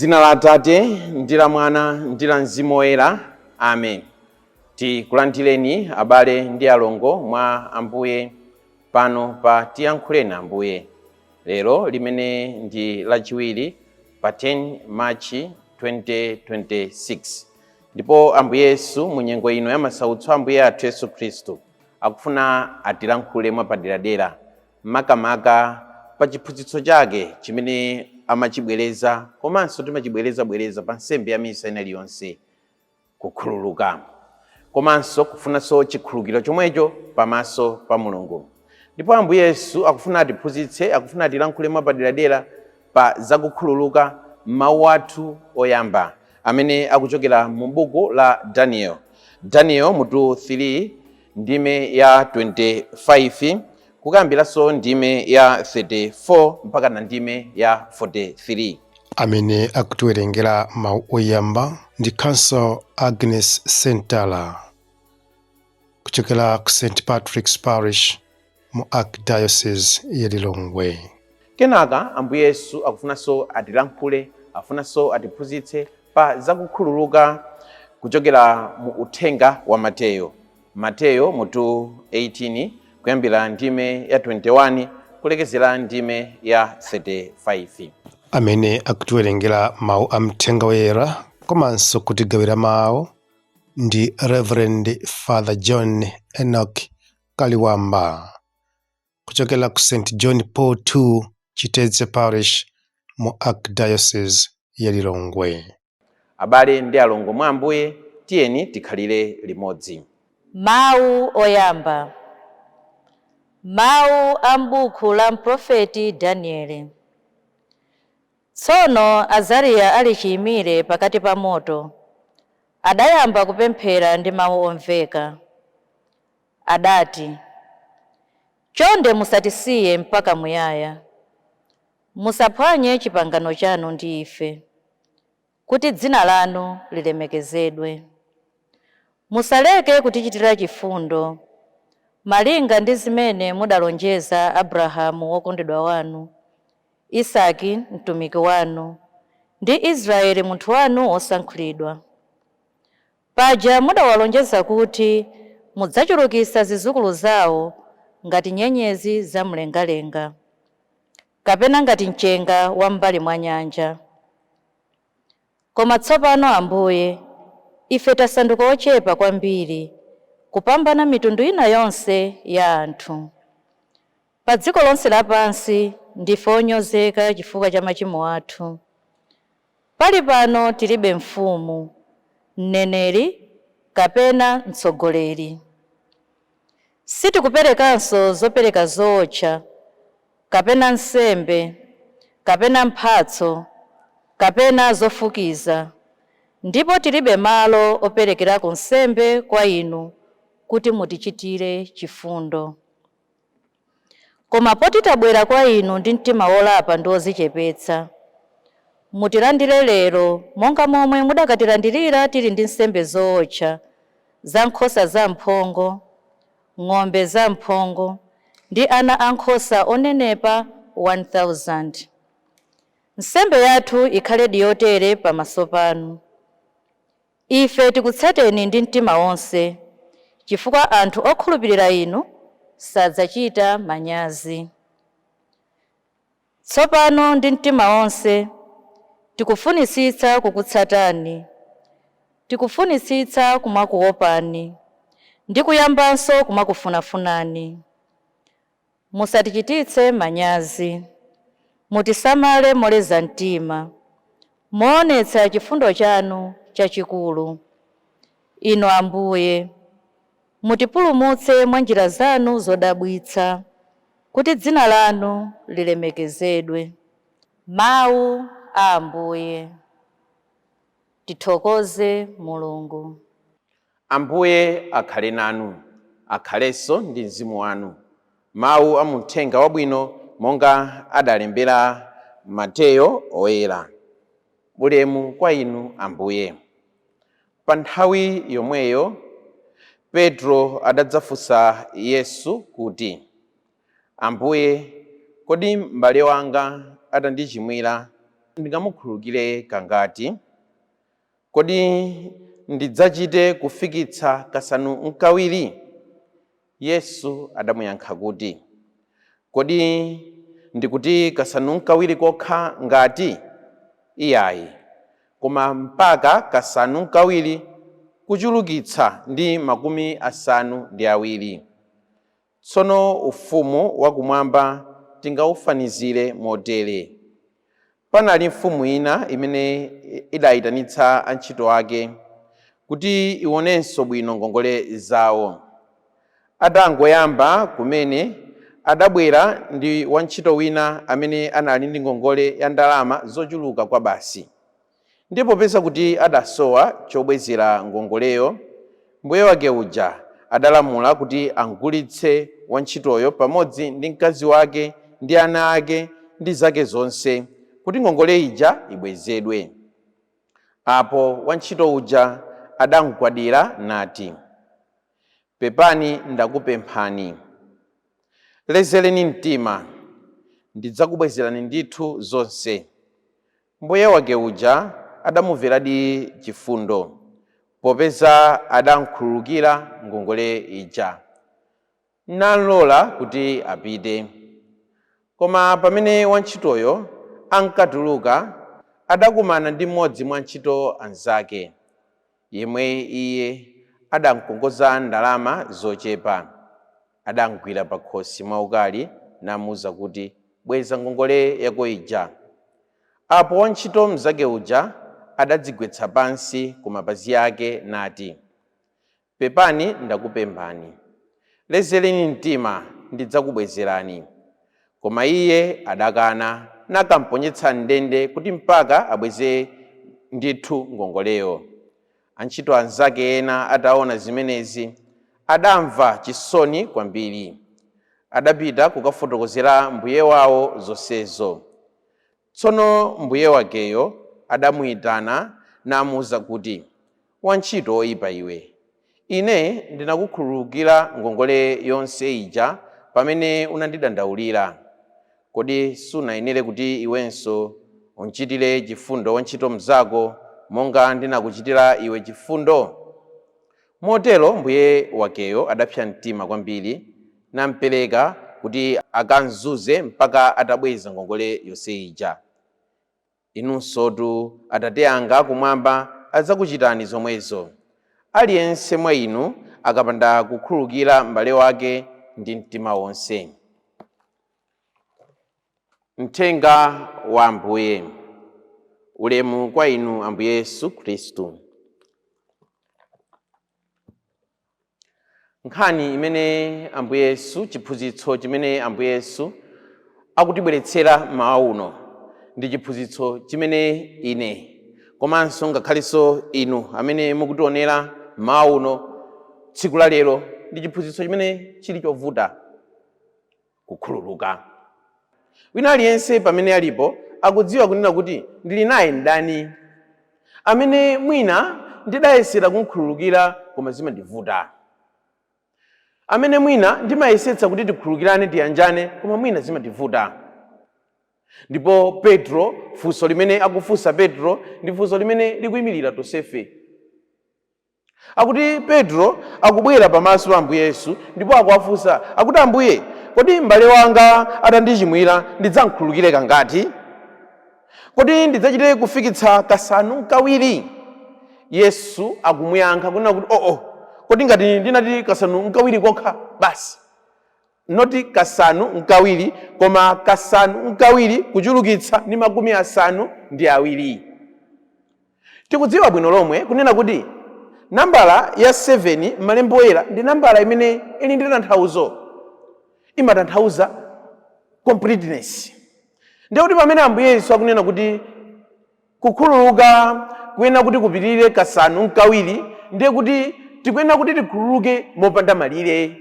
Dzina la Atate ndi la Mwana ndi la Mzimu Woyera, amen. Tikulandireni abale ndi alongo mwa Ambuye pano pa Tiyankhuleni Ambuye lero limene ndi Lachiwiri pa 10 March 2026. Ndipo Ambuye Yesu mu nyengo ino ya masautso, Ambuye athu Yesu Khristu akufuna atilankhule mwapaderadera, makamaka pa chiphunzitso chake chimene amachibwereza komanso timachibwerezabwereza pa nsembe ya misa ina iliyonse, kukhululuka komanso kufunanso chikhululukiro chomwecho pamaso pa Mulungu. Ndipo Ambuye Yesu akufuna atiphunzitse, akufuna atilankhule mwapaderadera pa zakukhululuka mawu athu oyamba amene akuchokera mu buku la Daniel, Daniel mutu 3, ndime ya 25 kukayambiranso ndime ya 34 mpaka na ndime ya 43. Amene akutiwerengera mawu oyamba ndi Counsel Agnes Sentala kuchokera ku St Patrick's Parish mu Archdiocese ya Lilongwe. Kenaka Ambuye Yesu akufunanso atilankhule, afunanso atiphunzitse pa zakukhululuka kuchokera mu uthenga wa Mateyo, Mateyo mutu 18 kuyambira ndime ya 21 kulekezera ndime ya 35. Amene akutiwerengera mawu a mthenga woyera komanso kutigawira mawu ndi Reverend Father John Enoch Kaliwamba kuchokera ku St John Paul II Chitedze Parish mu Archdiocese ya Lilongwe. Abale ndi alongo mwa Ambuye, tiyeni tikhalire limodzi. Mawu oyamba. Mawu a m'buku la mprofeti Danieli. Tsono Azariya ali chiyimire pakati pa moto, adayamba kupemphera ndi mawu omveka. Adati, "Chonde musatisiye mpaka muyaya. Musaphwanye chipangano chanu ndi ife, kuti dzina lanu lilemekezedwe. Musaleke kutichitira chifundo, malinga ndi zimene mudalonjeza Abrahamu wokondedwa wanu, Isaki mtumiki wanu, ndi Israeli munthu wanu wosankhulidwa. Paja mudawalonjeza kuti mudzachulukitsa zidzukulu zawo ngati nyenyezi zamlengalenga, kapena ngati mchenga wa m'mbali mwa nyanja. Koma tsopano Ambuye, ife tasanduka ochepa kwambiri kupambana mitundu ina yonse ya anthu. Pa dziko lonse lapansi ndife onyozeka chifukwa cha machimo athu. Pali pano tilibe mfumu, mneneri kapena mtsogoleri. Sitikuperekanso zopereka zootcha, kapena nsembe, kapena mphatso, kapena zofukiza, ndipo tilibe malo operekerako nsembe kwa inu kuti mutichitire chifundo. Koma poti tabwera kwa inu ndi mtima wolapa ndi wodzichepetsa, mutilandire lero monga momwe mudakatilandirira tili ndi nsembe zootcha za nkhosa zamphongo, ng'ombe zamphongo ndi ana ankhosa onenepa 1000. Nsembe yathu ikhaledi yotere pamaso panu. Ife tikutsateni ndi mtima wonse, chifukwa anthu okhulupirira inu sadzachita manyazi. Tsopano ndi mtima wonse tikufunitsitsa kukutsatani, tikufunitsitsa kumakuopani ndi kuyambanso kumakufunafunani. Musatichititse manyazi, mutisamale moleza mtima, moonetsa chifundo chanu chachikulu. Inu Ambuye, mutipulumutse mwa njira zanu zodabwitsa, kuti dzina lanu lilemekezedwe. Mawu a Ambuye. Tithokoze Mulungu. Ambuye akhale nanu. Akhalenso ndi mzimu wanu. Mawu a muthenga wabwino monga adalembera Mateyo Oyera. Ulemu kwa inu, Ambuye. Pa nthawi yomweyo Petro adadzafunsa Yesu kuti, "Ambuye, kodi m'bale wanga atandichimwira Ndingamukhululukire kangati? Kodi ndidzachite kufikitsa kasanu n'kawiri? Yesu adamuyankha kuti, Kodi ndikuti kasanu n'kawiri kokha ngati? Iyayi, koma mpaka kasanu n'kawiri kuchulukitsa ndi 70. Tsono ufumu wakumwamba tingaufanizire motere. Panali mfumu ina imene idayitanitsa antchito ake kuti ionenso bwino ngongole zawo. Atangoyamba kumene, adabwera ndi wantchito wina amene anali ndi ngongole ya ndalama zochuluka kwabasi. Ndipo popeza kuti adasowa chobwezera ngongoleyo, mbuye wake uja adalamula kuti amgulitse wantchitoyo pamodzi ndi mkazi wake ndi ana ake ndi zake zonse, kuti ngongole ija ibwezedwe. Apo wantchito uja adamgwadira nati, Pepani ndakupemphani, lezereni mtima, ndidzakubwezerani ndithu zonse. Mbuye wake uja adamumveradi chifundo, popeza adamkhululukira ngongole ija, namlola kuti apite. Koma pamene wantchitoyo ankatuluka, adakumana ndi mmodzi mwa antchito anzake, yemwe iye adamkongoza ndalama zochepa. Adamgwira pakhosi mwaukali namuwuza kuti, Bweza ngongole yako ija. Apo wantchito mnzake uja adadzigwetsa pansi ku mapazi ake nati, Pepani ndakupemphani, lezereni mtima, ndidzakubwezerani. Koma iye adakana, nakamponyetsa m'ndende kuti mpaka abweze ndithu ngongoleyo. Antchito anzake ena ataona zimenezi, adamva chisoni kwambiri. Adapita kukafotokozera mbuye wao zonsezo. Tsono mbuye wakeyo adamuitana namuuza kuti, Wantchito woipa iwe, ine ndinakukhululukira ngongole yonse ija pamene unandidandaulira. Kodi sunayenere kuti iwenso umchitire chifundo wantchito mnzako monga ndinakuchitira iwe chifundo? Motero mbuye wakeyo adapsa mtima kwambiri, nampereka kuti akamzunze mpaka atabweza ngongole yonse ija. Inunsotu Atate anga akumwamba adzakuchitani zomwezo, aliyense mwa inu akapanda kukhululukira mbale wake ndi mtima wonse. Mthenga wa Ambuye. Ulemu kwa inu Ambuye Yesu Khristu. Nkhani imene Ambuye Yesu, chiphunzitso chimene Ambuye Yesu akutibweretsera mmawa uno ndi chiphunzitso chimene ine komanso ngakhalenso inu amene mukutionera mmawa uno tsiku la lero ndi chiphunzitso chimene chili chovuta kukhululuka. Wina aliyense pamene alipo akudziwa kunena kuti ndili naye mdani amene mwina ndidayesera kumkhululukira koma zimandivuta, amene mwina ndimayesetsa kuti tikhululukirane tiyanjane koma mwina zimandivuta. Ndipo Petro, funso limene akufunsa Petro ndi funso limene likuyimirira tonsefe. Akuti Petro akubwera pamaso pa Ambuye Yesu ndipo akuwafunsa akuti, Ambuye, kodi m'bale wanga atandichimwira ndidzamkhululukire kangati? Kodi ndidzachite kufikitsa kasanu n'kawiri? Yesu akumuyankha kunena kuti, oo, kodi ngati ndinati kasanu n'kawiri kokha basi, not kasanu n'kawiri koma kasanu n'kawiri kuchulukitsa ndi 70. Tikudziwa bwino lomwe kunena kuti nambala ya 7 m'Malemba Oyera ndi nambala imene ili ndi tanthauzo, imatanthauza completeness. Ndiye kuti pamene Ambuye Yesu akunena kuti kukhululuka kuyenera kuti kupitirire kasanu n'kawiri, ndiye kuti tikuyenera kuti tikhululuke mopanda malire.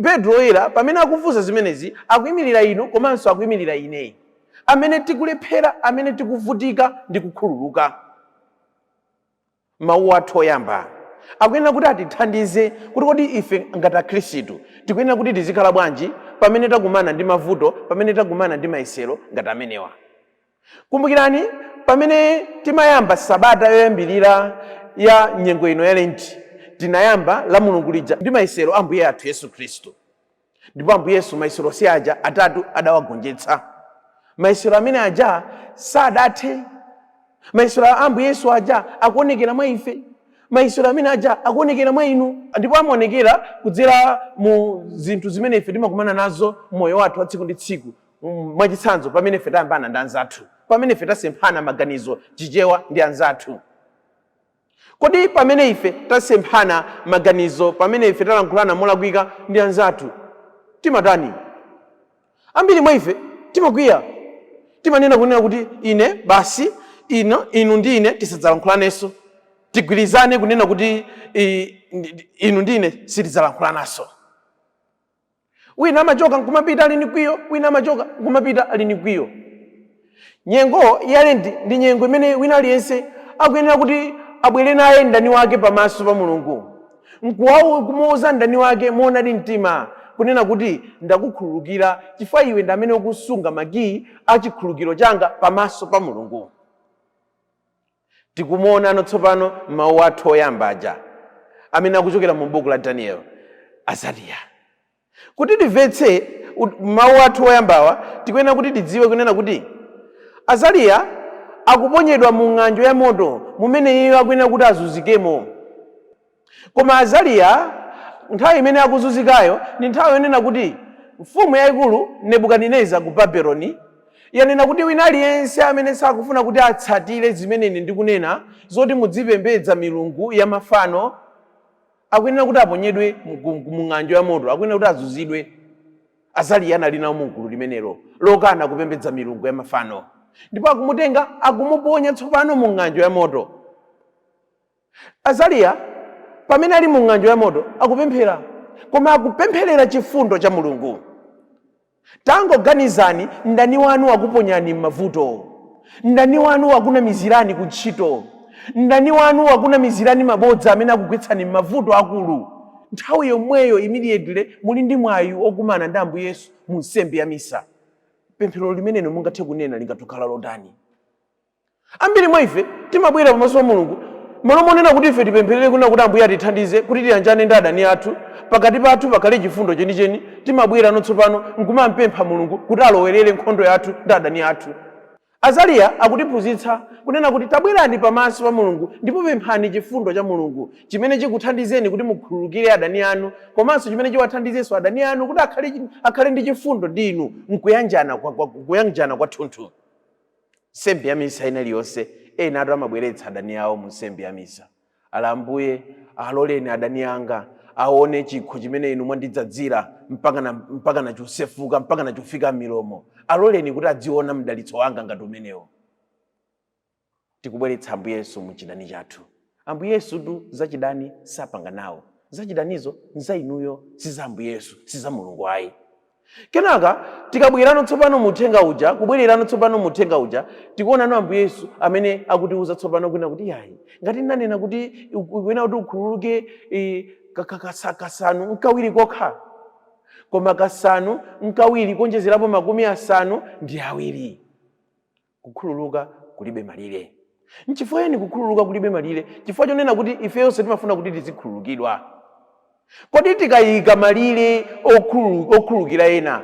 Petro Woyera pamene akufunsa zimenezi akuyimirira inu komanso akuyimirira ine amene tikulephera, amene tikuvutika ndi kukhululuka. Mawu athu oyamba akuyenera kuti atithandize kuti kodi ife ngati Akhristu tikuyenera kuti tizikhala bwanji pamene takumana ndi mavuto, pamene takumana ndi mayesero ngati amenewa. Kumbukirani pamene timayamba sabata yoyambirira ya nyengo ino ya Lenti, tinayamba la Mulungu lija ndi mayesero a Ambuye athu Yesu Khristu. Ndipo Ambuye Yesu mayesero onse aja atatu adawagonjetsa. Mayesero amene aja sadathe. Mayesero a Ambuye Yesu aja akuonekera mwa ife. Mayesero amene aja akuonekera mwa inu, ndipo amaonekera kudzera mu zinthu zimene ife timakumana nazo m'moyo wathu wa tsiku ndi tsiku. Mwachitsanzo, pamene ife tayambana ndi anzathu, pamene ife tasemphana maganizo, Chichewa, ndi anzathu. Kodi pamene ife tasemphana maganizo, pamene ife talankhulana molakwika ndi anzathu, timatani? Ambiri mwa ife timakwiya. Timanena kunena kuti ine basi, ino, inu ndi ine tisadzalankhulanenso. Tigwirizane kunena kuti inu ndi ine sitidzalankhulanaso. Wina amachoka nkumapita ali ndi mkwiyo, wina amachoka nkumapita ali ndi mkwiyo. Nyengo ya Lenti ndi nyengo imene wina aliyense akuyenera kuti abwere naye mdani wake pamaso pa Mulungu, nkumuwuza mdani wake moonadi mtima kunena kuti ndakukhululukira chifukwa iwe ndi amene ukusunga makiyi a chikhululukiro changa pamaso pa Mulungu. Tikumuonano tsopano m'mawu athu oyamba aja amene akuchokera mu buku la Daniel, Azariya. Kuti timvetse mawu athu oyambawa, tikuyenera kuti tidziwe kunena kuti Azariya akuponyedwa mu ng'anjo ya moto mumene iye akuyenera kuti azunzikemo. Koma Azariya nthawi imene akuzunzikayo ndi nthawi yonena kuti mfumu yayikulu Nebukadineza ku Babeloni yanena kuti wina aliyense amene sakufuna kuti atsatire zimene ine ndikunena zoti mudzipembedza milungu ya mafano akuyenera kuti aponyedwe mu ng'anjo ya moto, akuyenera kuti azunzidwe. Azariya anali nawo mu gulu limenelo lokana kupembedza milungu ya mafano, ndipo akumutenga akumuponya tsopano mu ng'anjo ya moto. Azariya pamene ali mu ng'anjo ya moto akupemphera, koma akupempherera chifundo cha Mulungu. Tangoganizani, mdani wanu wakuponyani m'mavuto, mdani wanu wakunamizirani ku ntchito, mdani wanu wakunamizirani mabodza amene akugwetsani m'mavuto akulu. Nthawi yomweyo immediately muli ndi mwayi okumana ndi Ambuye Yesu mu nsembe ya misa. Pemphero limenelo mungathe kunena lingathe kukhala lotani? Ambiri mwa ife timabwera pamaso pa Mulungu malo monena kuti ife tipempherere kunena kuti Ambuye atithandize kuti tiyanjane ndi adani athu, pakati pathu pakhale chifundo chenicheni, timabwera tsopano nkumampempha Mulungu kuti alowerere nkhondo yathu ndi adani athu. Azariya akutiphunzitsa kunena kuti tabwerani pamaso pa Mulungu ndipo pemphani chifundo cha Mulungu chimene chikuthandizeni kuti mukhululukire adani anu, komanso chimene chiwathandizenso adani anu kuti akhale ndi chifundo ndi inu nkuyanjana kwathunthu. Nsembe ya misa ina iliyonse, ena atu amabweretsa adani awo mu nsembe ya misa. Ala Ambuye, aloleni adani anga aone chikho chimene inu mwandidzadzira mpaka na chosefuka, mpaka na chofika m'milomo. Aloleni kuti adziona mdalitso wanga ngati umenewo. Tikubweretsa Ambuye Yesu mu chidani chathu. Ambuye Yesu tu zachidani sapanga nawo. Zachidanizo nza inuyo, si za Ambuye Yesu, si za Mulungu ayi. Kenaka tikabwerano tsopano mu uthenga uja, kubwererano tsopano mu uthenga uja, tikuonano Ambuye Yesu amene akutiuza tsopano kwina kuti yayi, ngati ndinanena kuti ukuyenera kuti ukhululuke kasanu nkawiri kokha, koma kasanu nkawiri kuonjezerapo 70. Kukhululuka kulibe malire. Nchifukwa chiyani kukhululuka kulibe malire? Chifukwa chonena kuti ifeyonso timafuna kuti tizikhululukidwa. Kodi tikayika malire okhululukira ena,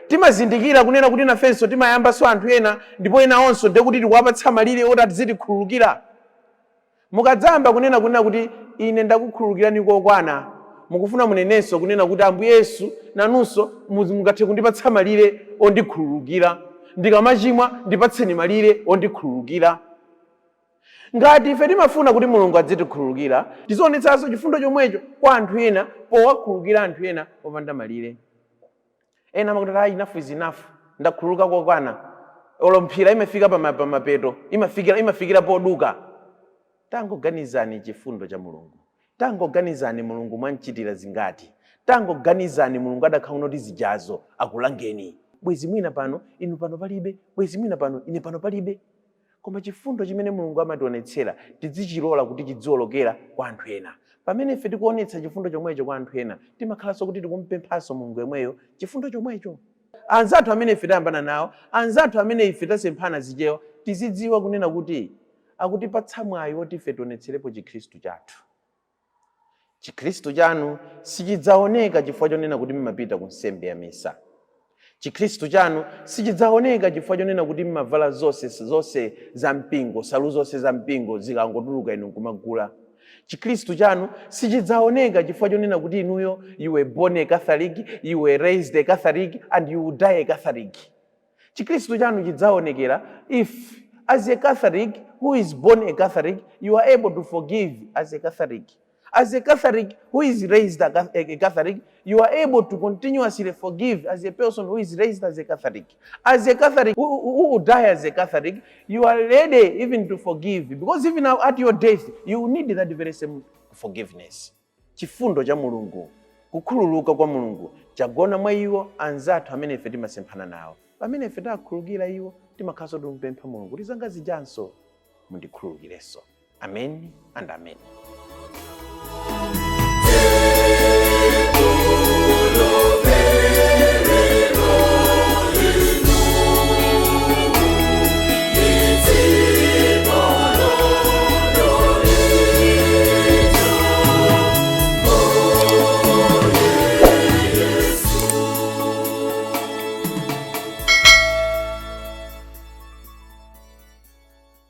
timazindikira kunena kuti nafenso timayambanso anthu ena, ndipo ena onso ndiye kuti tikuwapatsa malire oti azitikhululukira? Mukadzayamba kunena kuti ine ndakukhululukirani kokwana, mukufuna munenenso kunena kuti Ambuye Yesu nanunso mungathe kundipatsa malire ondikhululukira. Ndikamachimwa ndipatseni malire ondikhululukira. Ngati ife timafuna kuti Mulungu adzitikhululukira, tizionetsanso chifundo chomwecho kwa anthu ena powakhululukira anthu ena opanda malire. Ena amakuti enough is enough, ndakhululuka kokwana. Olo mphira imafika pamapeto, imafikira poduka. Tangoganizani chifundo cha Mulungu. Tangoganizani Mulungu mwamchitira zingati. Tangoganizani Mulungu adakhala kuti zijazo akulangeni. Bwezi mwina pano inu pano palibe, bwezi mwina pano ine pano palibe. Koma chifundo chimene Mulungu amationetsera tidzichilola kuti chidziwolokera kwa anthu ena. Pamene ife tikuonetsa chifundo chomwecho kwa anthu ena, timakhalanso kuti tikumpemphanso Mulungu yemweyo chifundo chomwecho. Anzathu amene ife tayambana nawo, anzathu amene ife tasemphana zichewa, Tizidziwa kunena kuti akutipatsa mwayi woti ife tionetserepo chikhristu chathu. Chikhristu chanu sichidzaoneka chifukwa chonena kuti mmapita ku nsembe ya misa. Chikhristu chanu sichidzaoneka chifukwa chonena kuti mmavala zonse zonse za mpingo, salu zonse za mpingo zikangotuluka inu nkumagula. Chikhristu chanu sichidzaoneka chifukwa chonena kuti inuyo, you were born a Catholic, you were raised a Catholic and you will die a Catholic. Chikhristu chanu chidzaonekera if, as a Catholic who is born a Catholic, you are able to forgive as a Catholic. As a Catholic who is raised a Catholic, you are able to continuously forgive as a person who is raised as a Catholic. As a Catholic who will die as a Catholic, you are ready even to forgive, because even now at your death, you need that very same forgiveness. Chifundo cha Mulungu, kukhululuka kwa Mulungu chagona mwa iwo anzathu amene ife timasemphana nawo. Pamene ife takhululukira iwo, timakhalanso timpempha Mulungu kuti zanga zijanso mundikhululukirenso. Amen and amen.